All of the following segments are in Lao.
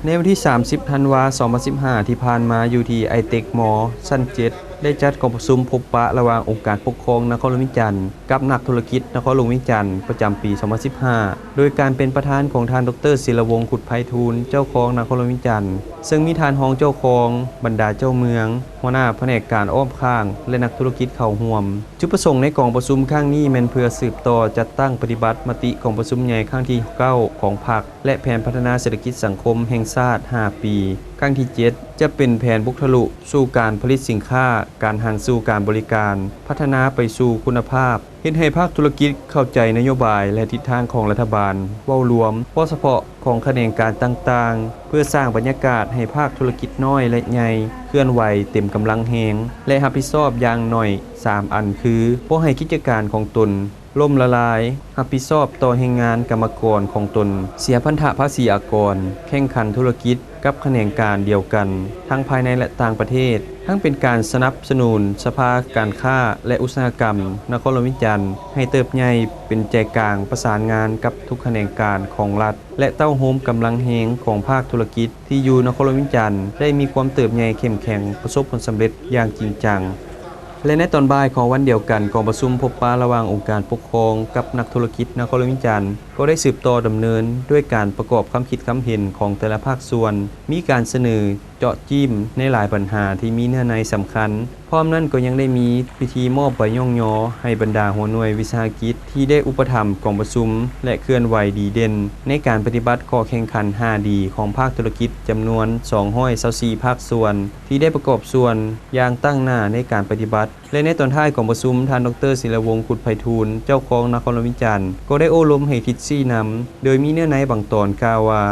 ໃນວັນທີສາມສິບ ທັນວາ ສອງພັນສິບຫ້າ ທີ່ຜ່ານມາ ຢູ່ທີ່ ໄອເຕັກມໍ ຊັ້ນເຈັດ ໄດ້ຈັດກອງປະຊຸມພົບປະລະຫວ່າງອົງການປົກຄອງນະຄອນຫຼວງວຽງຈັນ ກັບນັກທຸລະກິດນະຄອນຫຼວງວຽງຈັນ ປະຈຳປີ ສອງພັນສິບຫ້າ ໂດຍການເປັນປະທານຂອງທ່ານ ດຣ ສິລະວົງ ຄຸດໄພທູນ ເຈົ້າຄອງນະຄອນຫຼວງວຽງຈັນ ເຊິ່ງມີທ່ານຮອງເຈົ້າຄອງ, ບັນດາເຈົ້າເມືອງ, ຫົວໜ້າພະແນກການອ້ອມຂ້າງ ແລະ ນັກທຸລະກິດເຂົ້າຮ່ວມ. ຈຸດປະສົງໃນກອງປະຊຸມຄັ້ງນີ້ແມ່ນເພື່ອສືບຕໍ່ຈັດຕັ້ງປະຕິບັດມະຕິກອງປະຊຸມໃຫຍ່ຄັ້ງທີເກົ້າຂອງພັກ ແລະ ແຜນພັດທະນາເສດຖະກິດສັງຄົມແຫ່ງຊາດຫ້າປີ. ຄັ້ງທີເຈັດ ຈະເປັນແຜນບຸກທະລຸສູ່ການຜະລິດສິນຄ້າ, ການຫັນສູ່ການບໍລິການ, ພັດທະນາໄປສູ່ຄຸນນະພາບ, ເຮັດໃຫ້ພາກທຸລະກິດເຂົ້າໃຈນະໂຍບາຍ ແລະ ທິດທາງຂອງລັດຖະບານເວົ້າລວມ, ເວົ້າສະເພາະຂອງຂະແໜງການຕ່າງໆ ເພື່ອສ້າງບັນຍາກາດໃຫ້ພາກທຸລະກິດນ້ອຍ ແລະ ໃຫຍ່ເຄື່ອນໄຫວເຕັມກຳລັງແຮງ ແລະ ຮັບຜິດຊອບຢ່າງໜ້ອຍສາມອັນຄື ບໍ່ໃຫ້ກິດຈະການຂອງຕົນ ລົ້ມລະລາຍ, ຮັບຜິດຊອບຕໍ່ແຮງງານກຳມະກອນຂອງຕົນເສຍພັນທະພາສີອາກອນ, ແຂ່ງຂັນທຸລະກິດກັບຂະແໜງການດຽວກັນ ທັງພາຍໃນ ແລະ ຕ່າງປະເທດ, ທັງເປັນການສະໜັບສະໜູນສະພາການຄ້າ ແລະ ອຸດສາຫະກຳນະຄອນຫຼວງວຽງຈັນ ໃຫ້ເຕີບໃຫຍ່ເປັນໃຈກາງປະສານງານກັບທຸກຂະແໜງການຂອງລັດ ແລະ ເຕົ້າໂຮມກຳລັງແຮງຂອງພາກທຸລະກິດທີ່ຢູ່ນະຄອນຫຼວງວຽງຈັນ ໄດ້ມີຄວາມເຕີບໃຫຍ່ເຂັ້ມແຂງ, ປະສົບຜົນສຳເລັດຢ່າງຈິງຈັງ. ແລະ ໃນຕອນບ່າຍຂອງວັນດຽວກັນ, ກອງປະຊຸມພົບປະລະຫວ່າງອົງການປົກຄອງກັບນັກທຸລະກິດນະຄອນຫຼວງວຽງຈັນ ກໍໄດ້ສືບຕໍ່ດຳເນີນດ້ວຍການປະກອບຄຳຄິດຄຳເຫັນຂອງແຕ່ລະພາກສ່ວນ, ມີການສະເໜີເຈາະຈີ້ມໃນຫຼາຍບັນຫາທີ່ມີເນື້ອໃນສຳຄັນ. ພ້ອມນັ້ນກໍຍັງໄດ້ມີພິທີມອບໃບຍ້ອງຍໍໃຫ້ບັນດາຫົວໜ່ວຍວິສາຫະກິດທີ່ໄດ້ອຸປະຖຳກອງປະຊຸມ ແລະ ເຄື່ອນໄຫວດີເດັ່ນໃນການປະຕິບັດຂໍ້ແຂ່ງຂັນຫ້າດີຂອງພາກທຸລະກິດຈຳນວນສອງຮ້ອຍຊາວສີ່ພາກສ່ວນ ທີ່ໄດ້ປະກອບສ່ວນຢ່າງຕັ້ງໜ້າໃນການປະຕິບັດ. ແລະ ໃນຕອນທ້າຍກອງປະຊຸມ, ທ່ານ ດຣ ສິລະວົງ ຄຸດໄພທູນ ເຈົ້າຄອງນະຄອນຫຼວງວຽງຈັນ ກໍໄດ້ໂອ້ລົມໃຫ້ທິດຊີ້ນຳ ໂດຍມີເນື້ອໃນບາງຕອນກ່າວວ່າ,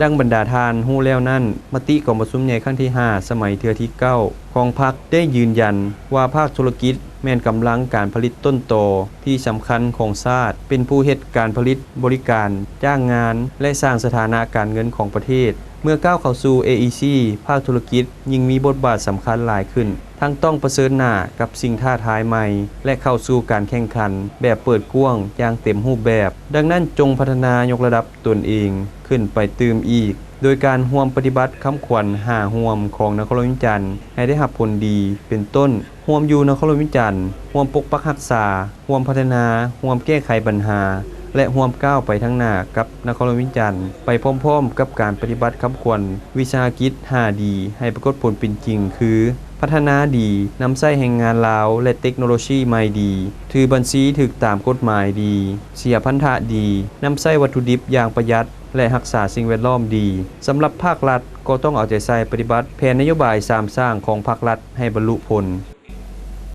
ດັ່ງບັນດາທ່ານຮູ້ແລ້ວນັ້ນ, ມະຕິກອງປະຊຸມໃຫຍ່ຄັ້ງທີຫ້າ ສະໄໝເທື່ອທີເກົ້າຂອງພັກ ໄດ້ຢືນຢັນວ່າພາກທຸລະກິດແມ່ນກຳລັງການຜະລິດຕົ້ນຕໍທີ່ສຳຄັນຂອງຊາດ, ເປັນຜູ້ເຮັດການຜະລິດ, ບໍລິການ, ຈ້າງງານ ແລະ ສ້າງສະຖານະການເງິນຂອງປະເທດ. ເມື່ອກ້າວເຂົ້າສູ່ ເອອີຊີ, ພາກທຸລະກິດຍິ່ງມີບົດບາດສຳຄັນຫຼາຍຂຶ້ນ, ທັງຕ້ອງປະເຊີນໜ້າກັບສິ່ງທ້າທາຍໃໝ່ ແລະ ເຂົ້າສູ່ການແຂ່ງຂັນແບບເປີດກວ້າງຢ່າງເຕັມຮູບແບບ. ດັ່ງນັ້ນ, ຈົ່ງພັດທະນາຍົກລະດັບຕົນເອງຂຶ້ນໄປຕື່ມອີກ, ໂດຍການຮ່ວມປະຕິບັດຄຳຂວັນຫ້າຮ່ວມຂອງນະຄອນຫຼວງວຽງຈັນໃຫ້ໄດ້ຮັບຜົນດີ, ເປັນຕົ້ນ, ຮ່ວມຢູ່ນະຄອນຫຼວງວຽງຈັນ, ຮ່ວມປົກປັກຮັກສາ, ຮ່ວມພັດທະນາ, ຮ່ວມແກ້ໄຂບັນຫາ ແລະ ຮ່ວມກ້າວໄປທາງໜ້າກັບນະຄອນຫຼວງວຽງຈັນ ໄປພ້ອມໆກັບການປະຕິບັດຄຳຂວັນວິສາຫະກິດຫ້າດີ ໃຫ້ປາກົດຜົນເປັນຈິງ ຄື ພັດທະນາດີ, ນຳໃຊ້ແຮງງານລາວ ແລະ ເຕັກໂນໂລຊີໃໝ່ດີ, ຖືບັນຊີຖືກຕາມກົດໝາຍດີ, ເສຍພັນທະດີ, ນຳໃຊ້ວັດຖຸດິບຢ່າງປະຢັດ ແລະ ຮັກສາສິ່ງແວດລ້ອມດີ. ສຳລັບພາກລັດກໍຕ້ອງເອົາໃຈໃສ່ປະຕິບັດແຜນນະໂຍບາຍສາມສ້າງຂອງພາກລັດໃຫ້ບັນລຸຜົນ.